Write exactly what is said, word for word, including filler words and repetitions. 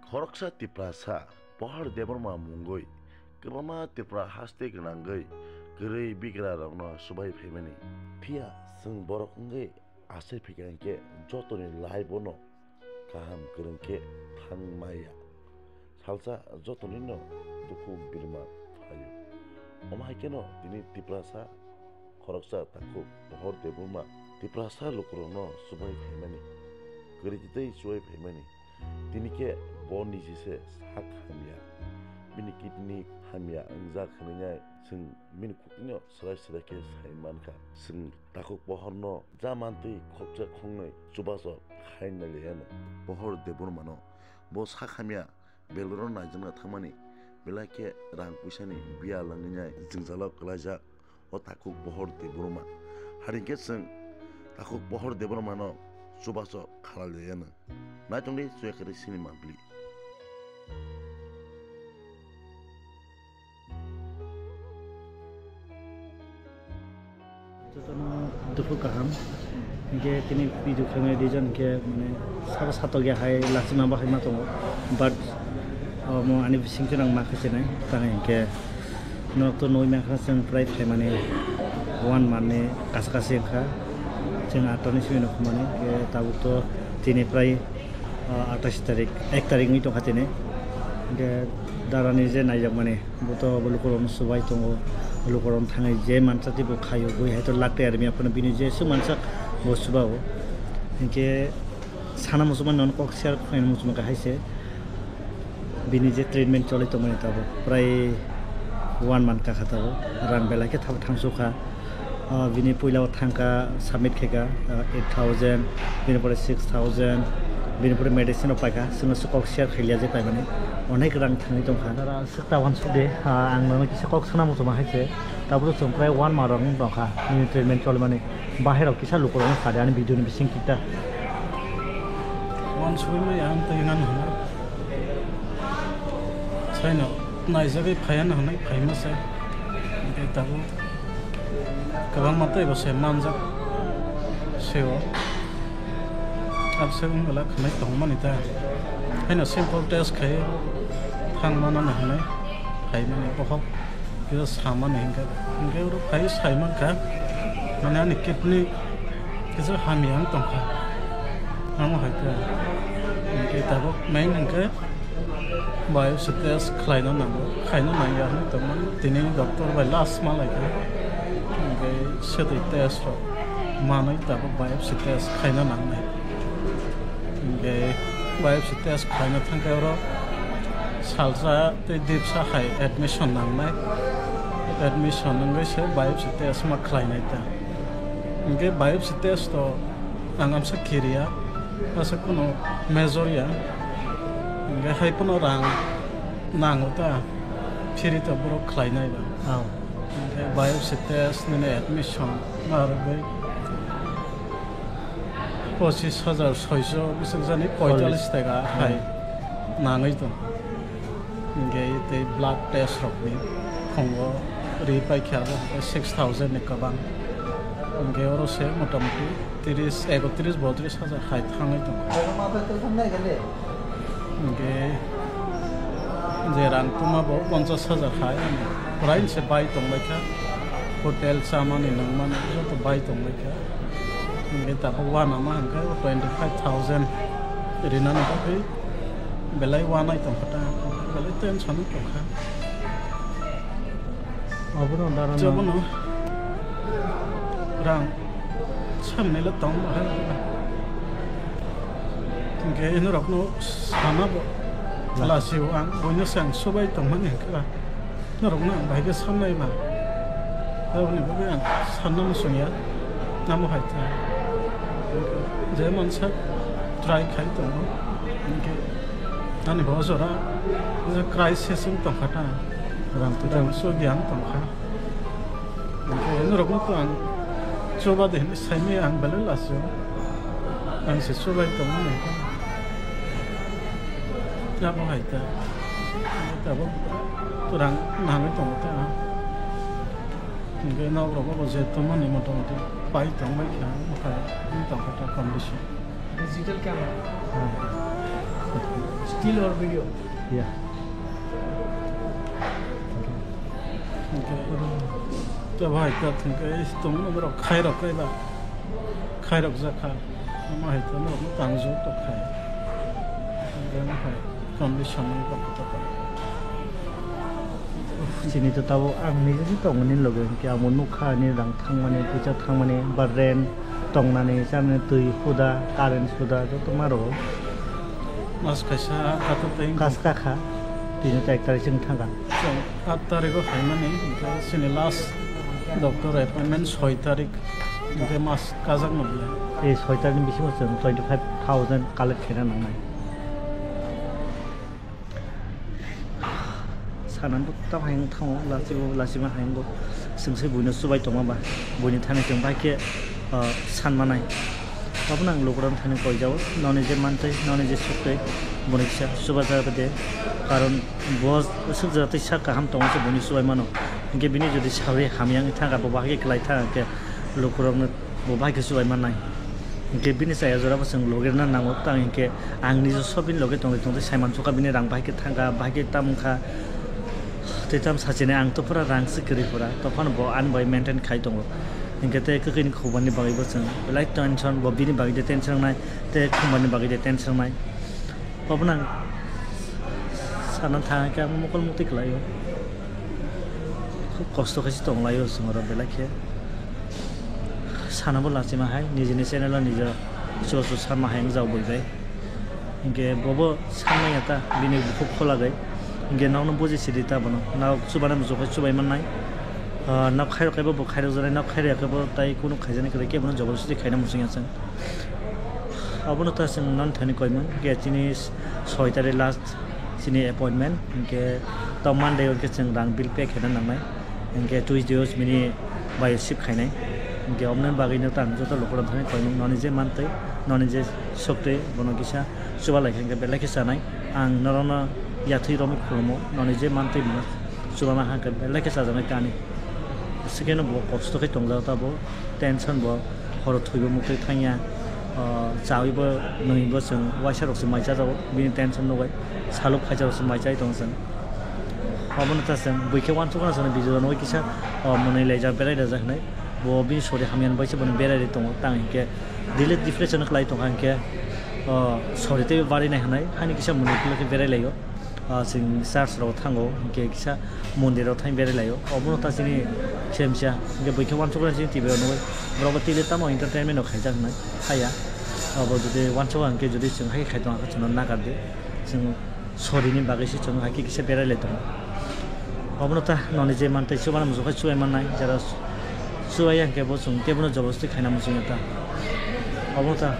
Khoroksa Tiprasa Pohor Debbarma mungwi kwbangma Tripura haste gwnangwi kwrwi bigrarokno chubai phaimani. Phiya chwng borok wngwi achai phaikha hinkhe jotoni life-o no kaham kwrwng khe thang maya. Salsa jotonino dukhu birma phaio. Omo hai kheno tini Tiprasa khoroksa takhuk Pohor Debbarma Tiprasa lukurokno chubai phaimani, kwrwi tei chubai phaimani. Tini khe bo niji se sak hamya, bini kidney hamya wngjak hwnwi chwng bini khukno swrai swrai khe sai mankha. Chwng takhuk Pohorno ja mantwi khoksa khongnwi chubachu khai nai laiano. Pohor Debbarmano bo sak hamya Bangalore-o naijakna thangmani, belai khe rang puisani biya langwi nai jwngjalo kwlaijak o takhuk Pohor Debbarma. Hari khe chwng takhuk Pohor Debbarmano chubachu khalai laiano. Naitongdi chuya khe sini mangpili. Jotono dukhu kaham. Hinkhe tini video khlaimani reason hinkhe mane sabo satok ya hai lachima bahai ma tongo. But omo ani bising chwng ma khe chenai. Tang hinkhe norok to nui mankha chwng prai phaimani one month ni kasa kasi wngkha. Chwng atta ni simi nukmani. Hinkhe tabuk to tini prai ah, atais tarik, ek tarik wngwi tongkha tini. Hinkhe darani je naijakmani, bo to bo lukurokno chubai tongo, lukurokno thangwi je mansa tei bo khaio, bui hai to lak tei armi aphano bini je swk mansa bo chuba-o. Hinkhe sana muchungmani nono kok share khlaina muchungkha hai se. Bini je treatment choli tongmani tabuk prai one month kakha tabuk, rang belai khe thangsu kha. Ah, bini puila o thangkha, submit khaikha, ah, eight thousand, bini pore six thousand, bini pore medicine rok paikha, chwngno se kok share khailiya je paimani, onek rang thangwi tongkha. Dara swk ta wansuk de, ah, ang nono kisa kok sana muchungma hai se, tabuk chwng prai one month rok wng tongkha, nini treatment cholimani, bahai rok kisa lukurokno sadi ani video ni bising tikta. Wansugwi maya ang twi ngan hwnwi. Saino naijagwi phaiya no hwnwi phaima se. Hinkhe tabuk kwbangma teibo se manjak se o. Abse wngwla khwnai tongmani ta. Haino simple test khai thang mano no hwnwi phaimani bohok. Kisa samani hinkhe, hinkhe oro phai saimankha, mane ani kidney kisa hamya wng tongkha. Amo hai khe, hinkhe tabuk main hinkhe biopsy test khlaina nango, khaina nangya hinwi tongmani. Tini doctor bai last ma laikha, hinkhe swtwi test rok manwi tabuk biopsy test khaina nangnai. Hinkhe biopsy test khlaina thangkhe oro salsa tei dipsa hai admission nangnai. Admission wngwi se biopsy test ma khlainai ta. Hinkhe biopsy test o ang amsa kiriya, asa kunu major ya. Hinkhe hai phano rang nango ta, free to borok khlainai ba. Oh. Hinkhe biopsy test nini admission ma rwgwi pochis hajar soiso bwswk jani poitalis taka hai nangwi tong. Hinkhe tei blood test rokni phungo ri paikha abo hinkhe six thousand ni kwbang. Hinkhe oro se motamoti tris, ekotris, botris hajar hai thangwi tong. Hinkhe je rang tuma bo ponchas hajar hai, ani prai se bai tongbaikha, hotel chamani nangmani joto bai tongbaikha. Hinkhe tabuk uanama hinkhe twenty five thousand rinani bagwi belai uanai tongkha ta, belai tension tongkha. Obono dara. Jobono rang samnilo tong bahai. Hinkhe inorokno sana bo lasio ang, boino se ang subai tongmani hinkhe ba. Norokno ang bahai khe sannai ba. Aboni bagwi ang sanna muchungya. Namo hai ta. Je mansa try khai tongo. Hinkhe ani bo jora je crisis wng tongkha ta. Rang Rang sugya wng tongkha. Hinkhe norokno to ang chuba de hinwi saimaya ang belai lasio. Ang se chubai tongmani. Abo hai ta. Tabuk rang nangwi tongo ta. Hinkhe nok rogo bo je tongmani motamoti pai tongbai kha, okhai wng tongkha ta condition. Digital camera. Hmm. Still or video? Yeah. Khe bahai ka thwngkhe tongno borok khairok kaiba. Khairok jakha. Ama hai to norokno tangjo to khai. Condition ni kok to. Chini to tabuk ang nije se tongmani loge, hwnkhe amo nukha ani rang thangmani, puisa thangmani, ba rent tongnani, chanani, twi huda, current huda, joto ma rwo. Mas kaisa kato tei kas kakha, tini to ek tarikh chwng thangkha. Chwng aat tarikh o phaimani, hwnkhe chini last doctor appointment soi tarikh, hwnkhe mas kajak no belai. Ei soi tarikh ni bisingo chwng twenty five thousand collect khaina nangnai. Sana bo tamo hai wng thango, lachibo, lachima hai wngbo. Chwng se buino chubai tongma ba, buini thani chwng bai khe, ah, san manai. Abono ang lukurok thani koijao, noni je mantwi, noni je suktwi, boni kisa chuba jaga de. Karon bo swk jaga twi sak kaham tongo se buini chubai mano. Hinkhe bini jodi sawi hamya wngwi thangkha, bo bahai khe kwlai thangkha khe lukurokno bo bahai khe chubai mannai. Hinkhe bini chaya jora bo chwng logirna nango, tang hinkhe ang nijo sob bini loge tongwi tongwi saimansukkha, bini rang bahai khe thangkha, bahai khe tam wngkha, tei tam sachini ang to pura rang se kwrwi pura, tophano bo ani bai maintain khai tongo. Hinkhe tei kwkhwini khubani bagwi bo chwng belai tension, bo bini bagwi de tension wngnai, tei khumani bagwi de tension wngnai. Obono ang sana thang khe ang mokol mukti kwlaio. Khub kosto khe se tong laio chwng oro belai khe. Sana bo lachima hai nijini channel o nija chubachu sama hai wng jao bui bai. Hinkhe bobo sanmanya ta bini bukhuk kholagwi. Hinkhe nokno buji sidi ta bono. Nok chubana muchung khe chubai mannai. Ah, nok khairok khe bo, bo khairok janai, nok khairok khe bo tai kunu khaijani kwrwi khe bono joborjosti khaina muchung ya chwng. Abono ta chwng non thani koimung, hinkhe chini soi tarikh last chini appointment, hinkhe ta Monday o hinkhe chwng rang bill pay khaina nangnai, hinkhe Tuesday o bini bai shift khainai, hinkhe oboni bagwi no ta ang joto lukurok thani koimung, noni je mantwi, noni je suktwi, bono kisa chuba lai khe hinkhe belai khe chanai, ang norokno yathwi romwi khulumo, noni je mantwi bono chubama hangkhe belai khe chajaknai kani, sikeno bo kosto khe tongjak ta bo. Tension bo horo thwibo muktwi thangya, o, chawi bo nwi bo chwng waisa rok se mai chajago bini tension nugwi saluk phaisa rok se mai chai tongo chwng. Obono ta chwng bui khe uansukmano chwngno video nugwi kisa, o, mwnwi laijak berai rajak hinwi bo bini sori hamya ni bai se bono berai ri tongo tang hinkhe delete depression khlai tongkha hinkhe, o, sori teibo barinai hinwi hani kisa mwnwi khe berai laio. Ah, chwng church rok thango, hinkhe kisa mondir rok thang berai laio. Obono ta chini khe misa, hinkhe bui khe uansukmani chini T V o nugwi. Borok bo tili tamo entertainment rok khaijak hinwi haya. Abo jodi uansukha hinkhe jodi chwng hai khai tongkha chwngno nagar di. Chwng sori ni bagwi se chwng hai khe kisa berai lai tongo. Obono ta noni je mantwi chubana muchung khe chubai mannai. Jara chubaiya hinkhe bo chwng kebono joborjosti khaina muchungya ta. Obono ta